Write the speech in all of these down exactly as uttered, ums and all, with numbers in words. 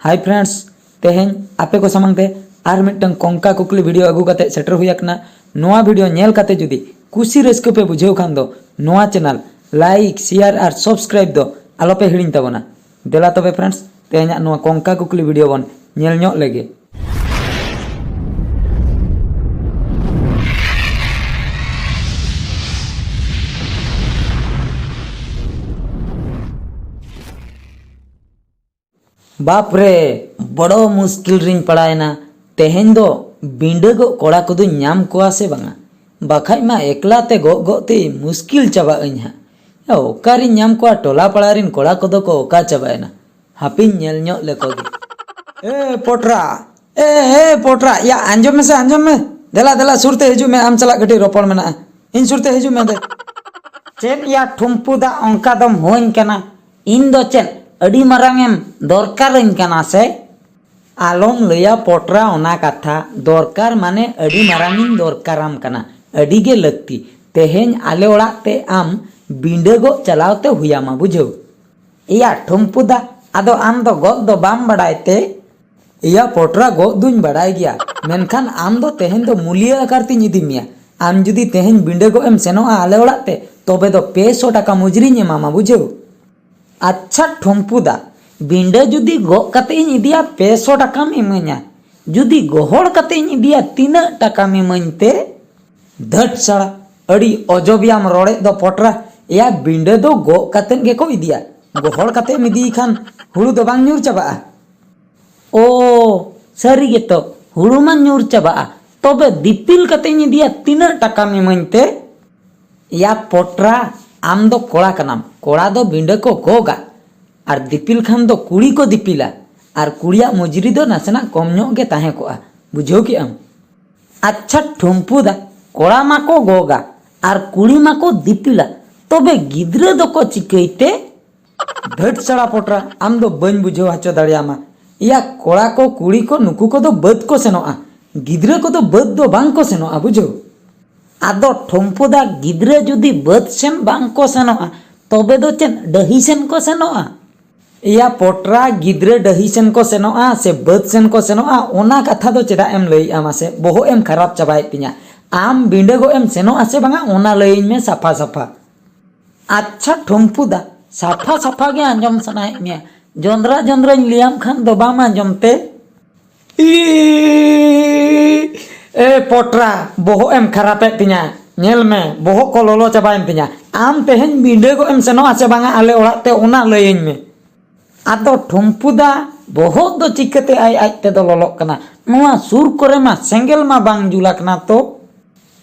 Hi friends, ᱛᱮᱦᱮᱧ ᱟᱯᱮ ᱠᱚ ᱥᱟᱢᱟᱝ ᱛᱮ ᱟᱨ ᱢᱤᱫᱴᱟᱝ ᱠᱚᱝᱠᱟ ᱠᱩᱠᱞᱤ video ᱟᱹᱜᱩ ᱠᱟᱛᱮ ᱥᱮᱴᱮᱨ ᱦᱩᱭ ᱟᱠᱟᱱᱟ᱾ ᱱᱚᱣᱟ video ᱧᱮᱞ ᱠᱟᱛᱮ ᱡᱩᱫᱤ ᱠᱩᱥᱤ ᱨᱟᱹᱥᱠᱟᱹ ᱯᱮ ᱵᱩᱡᱷᱟᱹᱣ ᱠᱷᱟᱱ ᱫᱚ ᱱᱚᱣᱟ channel like, share ᱟᱨ subscribe ᱫᱚ ᱟᱞᱚᱯᱮ ᱦᱤᱲᱤᱧ ᱛᱟᱵᱚᱱᱟ᱾ ᱫᱮᱞᱟ ᱛᱚᱵᱮ friends, ᱛᱮᱦᱮᱧᱟᱜ ᱱᱚᱣᱟ ᱠᱚᱝᱠᱟ ᱠᱩᱠᱞᱤ video ᱵᱚᱱ ᱧᱮᱞ ᱧᱚᱜ ᱞᱮᱜᱮ᱾ ᱵᱟᱯ ᱨᱮ, ᱵᱚᱲᱚ ᱢᱩᱥᱠᱤᱞ ᱨᱤᱧ ᱯᱟᱲᱟᱣᱮᱱᱟ᱾ ᱛᱮᱦᱮᱧ ᱫᱚ ᱵᱤᱸᱰᱟᱹᱜᱚᱜ ᱠᱚᱲᱟ ᱠᱚᱫᱚᱧ ᱧᱟᱢ ᱠᱚᱣᱟ ᱥᱮ ᱵᱟᱝᱟ? ᱵᱟᱠᱷᱟᱡ ᱢᱟ ᱮᱠᱞᱟ ᱛᱮ ᱜᱚᱜ ᱜᱚᱜ ᱛᱮ ᱢᱩᱥᱠᱤᱞ ᱪᱟᱵᱟᱜ ᱟᱹᱧ ᱦᱟᱸᱜ᱾ ᱭᱟ, ᱚᱠᱟᱨᱤᱧ ᱧᱟᱢ ᱠᱚᱣᱟ? ᱴᱚᱞᱟ ᱯᱟᱲᱟ ᱨᱤᱱ ᱠᱚᱲᱟ ᱠᱚᱫᱚ ᱠᱚ ᱚᱠᱟ ᱪᱟᱵᱟᱭᱮᱱᱟ? ᱦᱟᱯᱮᱧ ᱧᱮᱞ ᱧᱚᱜ ᱞᱮᱠᱚ ᱜᱮ᱾ ᱮ ᱯᱚᱴᱨᱟ, ᱮ ᱦᱮ ᱯᱚᱴᱨᱟ, ᱭᱟ ᱟᱸᱡᱚᱢ ᱢᱮᱥᱮ, ᱟᱸᱡᱚᱢ ᱢᱮ᱾ ᱫᱮᱞᱟ, ᱫᱮᱞᱟ, ᱥᱩᱨ ᱛᱮ ᱦᱤᱡᱩᱜ ᱢᱮ, ᱟᱢ ᱥᱟᱞᱟᱜ ᱠᱟᱹᱴᱤᱡ ᱨᱚᱯᱚᱲ ᱢᱮᱱᱟᱜᱼᱟ᱾ ᱤᱧ ᱥᱩᱨ ᱛᱮ ᱦᱤᱡᱩᱜ ᱢᱮ ᱫᱮ᱾ ᱪᱮᱫ ᱭᱟ ᱴᱷᱩᱢᱯᱩ ᱫᱟ, ᱚᱱᱠᱟ ᱫᱚᱢ ᱦᱳᱧ ᱠᱟᱱᱟ? ᱤᱧ ᱫᱚ ᱪᱮᱫ ᱟᱹᱰᱤ ᱢᱟᱨᱟᱝ ᱮᱢ ᱫᱚᱨᱠᱟᱨᱟᱹᱧ ᱠᱟᱱᱟ ᱥᱮ? ᱟᱞᱚᱢ ᱞᱟᱹᱭᱟ ᱯᱚᱴᱨᱟ ᱚᱱᱟ ᱠᱟᱛᱷᱟ, ᱫᱚᱨᱠᱟᱨ ᱢᱟᱱᱮ ᱟᱹᱰᱤ ᱢᱟᱨᱟᱝ ᱤᱧ ᱫᱚᱨᱠᱟᱨᱟᱢ ᱠᱟᱱᱟ, ᱟᱹᱰᱤ ᱜᱮ ᱞᱟᱹᱠᱛᱤ᱾ ᱛᱮᱦᱮᱧ ᱟᱞᱮ ᱚᱲᱟᱜ ᱛᱮ ᱟᱢ ᱵᱤᱸᱰᱟᱹ ᱜᱚᱜ ᱪᱟᱞᱟᱣ ᱛᱮ ᱦᱩᱭᱟᱢᱟ, ᱵᱩᱡᱷᱟᱹᱣ᱾ ᱮᱭᱟ ᱴᱷᱩᱢᱯᱩ ᱫᱟ, ᱟᱫᱚ ᱟᱢ ᱫᱚ ᱜᱚᱜ ᱫᱚ ᱵᱟᱢ ᱵᱟᱰᱟᱭ ᱛᱮ? ᱮᱭᱟ ᱯᱚᱴᱨᱟ, ᱜᱚᱜ ᱫᱩᱧ ᱵᱟᱰᱟᱭ ᱜᱮᱭᱟ, ᱢᱮᱱᱠᱷᱟᱱ ᱟᱢ ᱫᱚ ᱛᱮᱦᱮᱧ ᱫᱚ ᱢᱩᱞᱤᱭᱟᱹ ᱟᱠᱟᱨ ᱛᱤᱧ ᱤᱫᱤ ᱢᱮᱭᱟ᱾ ᱟᱢ ᱡᱩᱫᱤ ᱛᱮᱦᱮᱧ ᱵᱤᱸᱰᱟᱹ ᱜᱚᱜ ᱮᱢ ᱥᱮᱱᱚᱜᱼᱟ ᱟᱞᱮ ᱚᱲᱟᱜ ᱛᱮ, ᱛᱚᱵᱮ ᱫᱚ ᱯᱮ ᱥᱚ ᱴᱟᱠᱟ ᱢᱩᱡᱽᱨᱤᱧ ᱮᱢᱟᱢᱟ, ᱵᱩᱡᱷᱟᱹᱣ᱾ ᱟᱪᱪᱷᱟ ᱴᱷᱩᱢᱯᱩ ᱫᱟ, ᱵᱤᱸᱰᱟᱹ ᱡᱩᱫᱤ ᱜᱚᱜ ᱠᱟᱛᱮ ᱤᱧ ᱤᱫᱤᱭᱟ, ᱯᱮ ᱥᱚ ᱴᱟᱠᱟᱢ ᱤᱢᱟᱹᱧᱟ᱾ ᱡᱩᱫᱤ ᱜᱚᱦᱚᱲ ᱠᱟᱛᱮ ᱤᱧ ᱤᱫᱤᱭᱟ, ᱛᱤᱱᱟᱹᱜ ᱴᱟᱠᱟᱢ ᱤᱢᱟᱹᱧ ᱛᱮ? ᱫᱷᱟᱹᱴ ᱥᱟᱲᱟ, ᱟᱹᱰᱤ ᱚᱡᱚᱵᱤᱭᱟᱢ ᱨᱚᱲᱮᱫ ᱫᱚ ᱯᱚᱴᱨᱟ᱾ ᱮᱭᱟ ᱵᱤᱸᱰᱟᱹ ᱫᱚ ᱜᱚᱜ ᱠᱟᱛᱮ ᱜᱮᱠᱚ ᱤᱫᱤᱭᱟ, ᱜᱚᱦᱚᱲ ᱠᱟᱛᱮ ᱮᱢ ᱤᱫᱤᱭ ᱠᱷᱟᱱ ᱦᱩᱲᱩ ᱫᱚ ᱵᱟᱝ ᱧᱩᱨ ᱪᱟᱵᱟᱜᱼᱟ? ᱳ, ᱥᱟᱹᱨᱤ ᱜᱮᱛᱚ, ᱦᱩᱲᱩ ᱢᱟ ᱧᱩᱨ ᱪᱟᱵᱟᱜᱼᱟ, ᱛᱚᱵᱮ ᱫᱤᱯᱤᱞ ᱠᱟᱛᱮᱧ ᱤᱫᱤᱭᱟ, ᱛᱤᱱᱟᱹᱜ ᱴᱟᱠᱟᱢ ᱤᱢᱟᱹᱧ ᱛᱮ? ᱭᱟ ᱯᱚᱴᱨᱟ, ᱟᱢ ᱫᱚ ᱠᱚᱲᱟ ᱠᱟᱱᱟᱢ, ᱠᱚᱲᱟ ᱫᱚ ᱵᱤᱸᱰᱟᱹ ᱠᱚ ᱜᱚᱜᱟ, ᱟᱨ ᱫᱤᱯᱤᱞ ᱠᱷᱟᱱ ᱫᱚ ᱠᱩᱲᱤ ᱠᱚ ᱫᱤᱯᱤᱞᱟ, ᱟᱨ ᱠᱩᱲᱤᱭᱟᱜ ᱢᱩᱡᱽᱨᱤ ᱫᱚ ᱱᱟᱥᱮᱱᱟᱜ ᱠᱚᱢ ᱧᱚᱜ ᱜᱮ ᱛᱟᱦᱮᱸ ᱠᱚᱜᱼᱟ, ᱵᱩᱡᱷᱟᱹᱣ ᱠᱮᱜ ᱟᱢ? ᱟᱪᱪᱷᱟ ᱴᱷᱩᱢᱯᱩ ᱫᱟ, ᱠᱚᱲᱟ ᱢᱟᱠᱚ ᱜᱚᱜᱟ ᱟᱨ ᱠᱩᱲᱤ ᱢᱟᱠᱚ ᱫᱤᱯᱤᱞᱟ, ᱛᱚᱵᱮ ᱜᱤᱫᱽᱨᱟᱹ ᱫᱚᱠᱚ ᱪᱤᱠᱟᱹᱭ ᱛᱮ? ᱫᱷᱟᱹᱴ ᱥᱟᱲᱟ ᱯᱚᱴᱨᱟ, ᱟᱢ ᱫᱚ ᱵᱟᱹᱧ ᱵᱩᱡᱷᱟᱹᱣ ᱦᱚᱪᱚ ᱫᱟᱲᱮᱭᱟᱢᱟ᱾ ᱮᱭᱟ ᱠᱚᱲᱟ ᱠᱚ ᱠᱩᱲᱤ ᱠᱚ ᱱᱩᱠᱩ ᱠᱚᱫᱚ ᱵᱟᱹᱫᱽ ᱠᱚ ᱥᱮᱱᱚᱜᱼᱟ, ᱜᱤᱫᱽᱨᱟᱹ ᱠᱚᱫᱚ ᱵᱟᱹᱫᱽ ᱫᱚ ᱵᱟᱝ ᱠᱚ ᱥᱮᱱᱚᱜᱼᱟ, ᱵᱩᱡᱷᱟᱹᱣ᱾ ᱟᱫᱚ ᱴᱷᱩᱢᱯᱩ ᱫᱟ, ᱜᱤᱫᱽᱨᱟᱹ ᱡᱩᱫᱤ ᱵᱟᱹᱫᱽ ᱥᱮᱱ ᱵᱟᱝ ᱠᱚ ᱥᱮᱱᱚᱜᱼᱟ, ᱛᱚᱵᱮ ᱫᱚ ᱪᱮᱫ ᱰᱟᱹᱦᱤ ᱥᱮᱱ ᱠᱚ ᱥᱮᱱᱚᱜᱼᱟ? ᱮᱭᱟ ᱯᱚᱴᱨᱟ, ᱜᱤᱫᱽᱨᱟᱹ ᱰᱟᱹᱦᱤ ᱥᱮᱱ ᱠᱚ ᱥᱮᱱᱚᱜᱼᱟ ᱥᱮ ᱵᱟᱹᱫᱽ ᱥᱮᱱ ᱠᱚ ᱥᱮᱱᱚᱜᱼᱟ, ᱚᱱᱟ ᱠᱟᱛᱷᱟ ᱫᱚ ᱪᱮᱫᱟᱜ ᱮᱢ ᱞᱟᱹᱭᱮᱜᱼᱟ ᱢᱟᱥᱮ? ᱵᱚᱦᱚᱜ ᱮᱢ ᱠᱷᱟᱨᱟᱯ ᱪᱟᱵᱟᱭᱮᱫ ᱛᱤᱧᱟ᱾ ᱟᱢ ᱵᱤᱸᱰᱟᱹᱜᱚᱜ ᱮᱢ ᱥᱮᱱᱚᱜᱼᱟ ᱥᱮ ᱵᱟᱝᱟ, ᱚᱱᱟ ᱞᱟᱹᱭᱟᱹᱧ ᱢᱮ ᱥᱟᱯᱷᱟ ᱥᱟᱯᱷᱟ᱾ ᱟᱪᱪᱷᱟ ᱴᱷᱩᱢᱯᱩ ᱫᱟ, ᱥᱟᱯᱷᱟ ᱥᱟᱯᱷᱟ ᱜᱮ ᱟᱸᱡᱚᱢ ᱥᱟᱱᱟᱭᱮᱫ ᱢᱮᱭᱟ, ᱡᱚᱸᱫᱽᱨᱟ ᱡᱚᱸᱫᱽᱨᱟᱧ ᱞᱟᱹᱭᱟᱢ ᱠᱷᱟᱱ ᱫᱚ ᱵᱟᱢ ᱟᱸᱡᱚᱢ ᱛᱮ? ᱤ, ᱮ ᱯᱚᱴᱨᱟ, ᱵᱚᱦᱚᱜ ᱮᱢ ᱠᱷᱟᱨᱟᱯᱮᱫ ᱛᱤᱧᱟ᱾ ᱧᱮᱞ ᱢᱮ, ᱵᱚᱦᱚᱜ ᱠᱚ ᱞᱚᱞᱚ ᱪᱟᱵᱟᱭᱮᱱ ᱛᱤᱧᱟ᱾ ᱟᱢ ᱛᱮᱦᱮᱧ ᱵᱤᱸᱰᱟᱹᱜᱚᱜ ᱮᱢ ᱥᱮᱱᱚᱜᱼᱟ ᱥᱮ ᱵᱟᱝᱟ ᱟᱞᱮ ᱚᱲᱟᱜ ᱛᱮ, ᱚᱱᱟ ᱞᱟᱹᱭᱟᱹᱧ ᱢᱮ᱾ ᱟᱫᱚ ᱴᱷᱩᱢᱯᱩ ᱫᱟ, ᱵᱚᱦᱚᱜ ᱫᱚ ᱪᱤᱠᱟᱹᱛᱮ ᱟᱡ ᱟᱡ ᱛᱮᱫᱚ ᱞᱚᱞᱚᱜ ᱠᱟᱱᱟ? ᱱᱚᱣᱟ ᱥᱩᱨ ᱠᱚᱨᱮ ᱢᱟ ᱥᱮᱸᱜᱮᱞ ᱢᱟ ᱵᱟᱝ ᱡᱩᱞ ᱟᱠᱟᱱᱟ ᱛᱚ᱾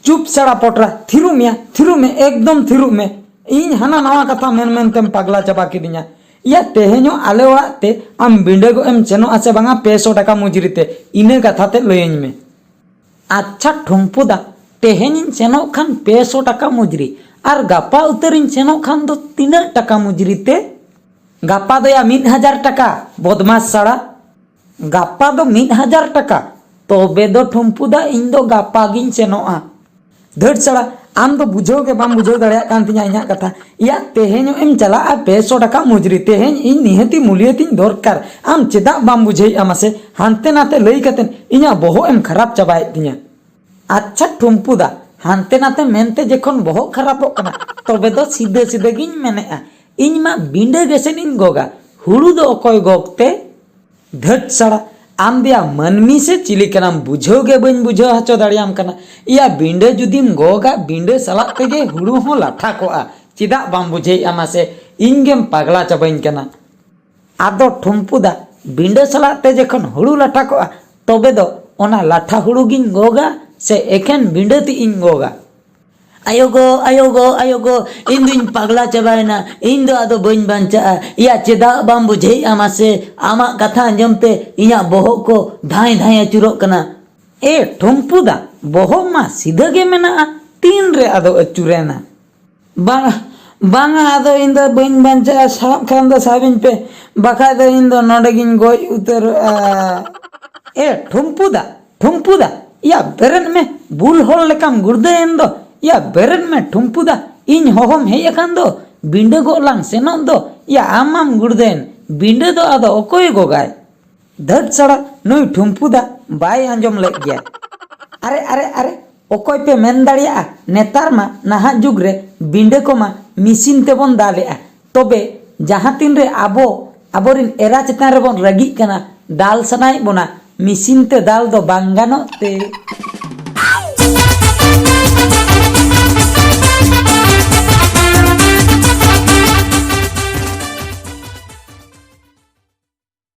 ᱪᱩᱯ ᱥᱟᱲᱟ ᱯᱚᱴᱨᱟ, ᱛᱷᱤᱨᱩᱜ ᱢᱮᱭᱟ, ᱛᱷᱤᱨᱩᱜ ᱢᱮ, ᱮᱠᱫᱚᱢ ᱛᱷᱤᱨᱩᱜ ᱢᱮ᱾ ᱤᱧ ᱦᱟᱱᱟ ᱱᱟᱣᱟ ᱠᱟᱛᱷᱟ ᱢᱮᱱ ᱢᱮᱱᱛᱮᱢ ᱯᱟᱜᱽᱞᱟ ᱪᱟᱵᱟ ᱠᱤᱫᱤᱧᱟ᱾ ᱭᱟ, ᱛᱮᱦᱮᱧᱚᱜ ᱟᱞᱮ ᱚᱲᱟᱜ ᱛᱮ ᱟᱢ ᱵᱤᱸᱰᱟᱹᱜᱚᱜ ᱮᱢ ᱥᱮᱱᱚᱜᱼᱟ ᱥᱮ ᱵᱟᱝᱟ ᱯᱮ ᱥᱚ ᱴᱟᱠᱟ ᱢᱩᱡᱽᱨᱤ ᱛᱮ, ᱤᱱᱟᱹ ᱠᱟᱛᱷᱟ ᱛᱮ ᱞᱟᱹᱭᱟᱹᱧ ᱢᱮ᱾ ᱟᱪᱪᱷᱟ ᱴᱷᱩᱢᱯᱩ ᱫᱟ, ᱛᱮᱦᱮᱧᱤᱧ ᱥᱮᱱᱚᱜ ᱠᱷᱟᱱ ᱯᱮ ᱥᱚ ᱴᱟᱠᱟ ᱢᱩᱡᱽᱨᱤ, ᱟᱨ ᱜᱟᱯᱟ ᱩᱛᱟᱹᱨᱤᱧ ᱥᱮᱱᱚᱜ ᱠᱷᱟᱱ ᱫᱚ ᱛᱤᱱᱟᱹᱜ ᱴᱟᱠᱟ ᱢᱩᱡᱽᱨᱤ ᱛᱮ? ᱜᱟᱯᱟ ᱫᱚ ᱭᱟ ᱢᱤᱫ ᱦᱟᱡᱟᱨ ᱴᱟᱠᱟ, ᱵᱚᱫᱢᱟᱥ ᱥᱟᱲᱟ᱾ ᱜᱟᱯᱟ ᱫᱚ ᱢᱤᱫ ᱦᱟᱡᱟᱨ ᱴᱟᱠᱟ? ᱛᱚᱵᱮ ᱫᱚ ᱴᱷᱩᱢᱯᱩ ᱫᱟ, ᱤᱧ ᱫᱚ ᱜᱟᱯᱟ ᱜᱤᱧ ᱥᱮᱱᱚᱜᱼᱟ᱾ ᱫᱷᱟᱹᱴ ᱥᱟᱲᱟ, ᱟᱢ ᱫᱚ ᱵᱩᱡᱷᱟᱹᱣ ᱜᱮ ᱵᱟᱢ ᱵᱩᱡᱷᱟᱹᱣ ᱫᱟᱲᱮᱭᱟᱜ ᱠᱟᱱ ᱛᱤᱧᱟ ᱤᱧᱟᱹᱜ ᱠᱟᱛᱷᱟ᱾ ᱭᱟ, ᱛᱮᱦᱮᱧᱚᱜ ᱮᱢ ᱪᱟᱞᱟᱜᱼᱟ ᱯᱮ ᱥᱚ ᱴᱟᱠᱟ ᱢᱩᱡᱽᱨᱤ, ᱛᱮᱦᱮᱧ ᱤᱧ ᱱᱤᱦᱟᱹᱛᱤ ᱢᱩᱞᱤᱭᱟᱹᱛᱤᱧ ᱫᱚᱨᱠᱟᱨ᱾ ᱟᱢ ᱪᱮᱫᱟᱜ ᱵᱟᱢ ᱵᱩᱡᱷᱟᱹᱣᱮᱫᱼᱟ ᱢᱟᱥᱮ? ᱦᱟᱱᱛᱮ ᱱᱟᱛᱮ ᱞᱟᱹᱭ ᱠᱟᱛᱮ ᱤᱧᱟᱹᱜ ᱵᱚᱦᱚᱜ ᱮᱢ ᱠᱷᱟᱨᱟᱯ ᱪᱟᱵᱟᱭᱮᱫ ᱛᱤᱧᱟ᱾ ᱟᱪᱪᱷᱟ ᱴᱷᱩᱢᱯᱩ ᱫᱟ, ᱦᱟᱱᱛᱮ ᱱᱟᱛᱮ ᱢᱮᱱᱛᱮ ᱡᱚᱠᱷᱚᱱ ᱵᱚᱦᱚᱜ ᱠᱷᱟᱨᱟᱯᱚᱜ ᱠᱟᱱᱟ, ᱛᱚᱵᱮ ᱫᱚ ᱥᱤᱫᱷᱟᱹ ᱥᱤᱫᱷᱟᱹ ᱜᱤᱧ ᱢᱮᱱᱮᱫᱼᱟ, ᱤᱧ ᱢᱟ ᱵᱤᱸᱰᱟᱹ ᱜᱮᱥᱮᱱ ᱤᱧ ᱜᱚᱜᱟ, ᱦᱩᱲᱩ ᱫᱚ ᱚᱠᱚᱭ ᱜᱚᱜ ᱛᱮ? ᱫᱷᱟᱹᱴ ᱥᱟᱲᱟ, ᱟᱢ ᱫᱚᱭᱟ ᱢᱟᱹᱱᱢᱤ ᱥᱮ ᱪᱤᱞᱤ ᱠᱟᱱᱟᱢ? ᱵᱩᱡᱷᱟᱹᱣ ᱜᱮ ᱵᱟᱹᱧ ᱵᱩᱡᱷᱟᱹᱣ ᱦᱚᱪᱚ ᱫᱟᱲᱮᱭᱟᱢ ᱠᱟᱱᱟ᱾ ᱤᱭᱟ, ᱵᱤᱸᱰᱟᱹ ᱡᱩᱫᱤᱢ ᱜᱚᱜᱟ, ᱵᱤᱸᱰᱟᱹ ᱥᱟᱞᱟᱜ ᱛᱮᱜᱮ ᱦᱩᱲᱩ ᱦᱚᱸ ᱞᱟᱴᱷᱟ ᱠᱚᱜᱼᱟ᱾ ᱪᱮᱫᱟᱜ ᱵᱟᱢ ᱵᱩᱡᱷᱟᱹᱣᱮᱫᱼᱟ ᱢᱟᱥᱮ? ᱤᱧ ᱜᱮᱢ ᱯᱟᱜᱽᱞᱟ ᱪᱟᱵᱟᱧ ᱠᱟᱱᱟ᱾ ᱟᱫᱚ ᱴᱷᱩᱢᱯᱩ ᱫᱟ, ᱵᱤᱸᱰᱟᱹ ᱥᱟᱞᱟᱜ ᱛᱮ ᱡᱚᱠᱷᱚᱱ ᱦᱩᱲᱩ ᱞᱟᱴᱷᱟ ᱠᱚᱜᱼᱟ, ᱛᱚᱵᱮ ᱫᱚ ᱚᱱᱟ ᱞᱟᱴᱷᱟ ᱦᱩᱲᱩ ᱜᱤᱧ ᱜᱚᱜᱟ ᱥᱮ ᱮᱠᱷᱮᱱ ᱵᱤᱸᱰᱟᱹ ᱛᱮ ᱤᱧ ᱜᱚᱜᱟ? ᱟᱭᱳ ᱜᱚ, ᱟᱭᱳ ᱜᱚ, ᱟᱭᱳ ᱜᱚ, ᱤᱧ ᱫᱩᱧ ᱯᱟᱜᱽᱞᱟ ᱪᱟᱵᱟᱭᱮᱱᱟ, ᱤᱧ ᱫᱚ ᱟᱫᱚ ᱵᱟᱹᱧ ᱵᱟᱧᱪᱟᱜᱼᱟ᱾ ᱭᱟ, ᱪᱮᱫᱟᱜ ᱵᱟᱢ ᱵᱩᱡᱷᱟᱹᱣᱮᱫᱼᱟ ᱢᱟᱥᱮ? ᱟᱢᱟᱜ ᱠᱟᱛᱷᱟ ᱟᱸᱡᱚᱢ ᱛᱮ ᱤᱧᱟᱹᱜ ᱵᱚᱦᱚᱜ ᱠᱚ ᱫᱷᱟᱸᱭ ᱫᱷᱟᱸᱭ ᱟᱹᱪᱩᱨᱚᱜ ᱠᱟᱱᱟ᱾ ᱮ ᱴᱷᱩᱢᱯᱩ ᱫᱟ, ᱵᱚᱦᱚᱜ ᱢᱟ ᱥᱤᱫᱷᱟᱹ ᱜᱮ ᱢᱮᱱᱟᱜᱼᱟ, ᱛᱤᱱ ᱨᱮ ᱟᱫᱚ ᱟᱹᱪᱩᱨᱮᱱᱟ? ᱵᱟᱝ, ᱵᱟᱝᱟ, ᱟᱫᱚ ᱤᱧ ᱫᱚ ᱵᱟᱹᱧ ᱵᱟᱧᱪᱟᱜᱼᱟ, ᱥᱟᱵ ᱠᱷᱟᱱ ᱫᱚ ᱥᱟᱵᱤᱧ ᱯᱮ, ᱵᱟᱠᱷᱟᱡ ᱫᱚ ᱤᱧ ᱫᱚ ᱱᱚᱰᱮ ᱜᱤᱧ ᱜᱚᱡ ᱩᱛᱟᱹᱨᱚᱜᱼᱟ᱾ ᱮ ᱴᱷᱩᱢᱯᱩ ᱫᱟ, ᱴᱷᱩᱢᱯᱩ ᱫᱟ, ᱭᱟ ᱵᱮᱨᱮᱫ ᱢᱮ, ᱵᱩᱞ ᱦᱚᱲ ᱞᱮᱠᱟᱢ ᱜᱩᱲᱫᱟᱹᱭᱮᱱ ᱫᱚ᱾ ᱭᱟ ᱵᱮᱨᱮᱫ ᱢᱮ ᱴᱷᱩᱢᱯᱩ ᱫᱟ, ᱤᱧ ᱦᱚᱦᱚᱢ ᱦᱮᱡ ᱟᱠᱟᱱ ᱫᱚ, ᱵᱤᱸᱰᱟᱹ ᱜᱚᱜ ᱞᱟᱝ ᱥᱮᱱᱚᱜ ᱫᱚ᱾ ᱭᱟ ᱟᱢ ᱢᱟᱢ ᱜᱩᱲᱫᱟᱹᱭᱮᱱ, ᱵᱤᱸᱰᱟᱹ ᱫᱚ ᱟᱫᱚ ᱚᱠᱚᱭ ᱜᱚᱜᱟᱭ? ᱫᱷᱟᱹᱴ ᱥᱟᱲᱟ, ᱱᱩᱭ ᱴᱷᱩᱢᱯᱩ ᱫᱟ ᱵᱟᱭ ᱟᱸᱡᱚᱢ ᱞᱮᱫ ᱜᱮᱭᱟ᱾ ᱟᱨᱮ ᱟᱨᱮ ᱟᱨᱮ, ᱚᱠᱚᱭ ᱯᱮ ᱢᱮᱱ ᱫᱟᱲᱮᱭᱟᱜᱼᱟ, ᱱᱮᱛᱟᱨ ᱢᱟ ᱱᱟᱦᱟᱜ ᱡᱩᱜᱽ ᱨᱮ ᱵᱤᱸᱰᱟᱹ ᱠᱚᱢᱟ ᱢᱮᱥᱤᱱ ᱛᱮᱵᱚᱱ ᱫᱟᱞᱮᱜᱼᱟ᱾ ᱛᱚᱵᱮ ᱡᱟᱦᱟᱸ ᱛᱤᱱ ᱨᱮ ᱟᱵᱚ ᱟᱵᱚᱨᱮᱱ ᱮᱨᱟ ᱪᱮᱛᱟᱱ ᱨᱮᱵᱚᱱ ᱨᱟᱹᱜᱤᱜ ᱠᱟᱱᱟ, ᱫᱟᱞ ᱥᱟᱱᱟᱭᱮᱫ ᱵᱚᱱᱟ, ᱢᱮᱥᱤᱱ ᱛᱮ ᱫᱟᱞ ᱫᱚ ᱵᱟᱝ ᱜᱟᱱᱚᱜ ᱛᱮ᱾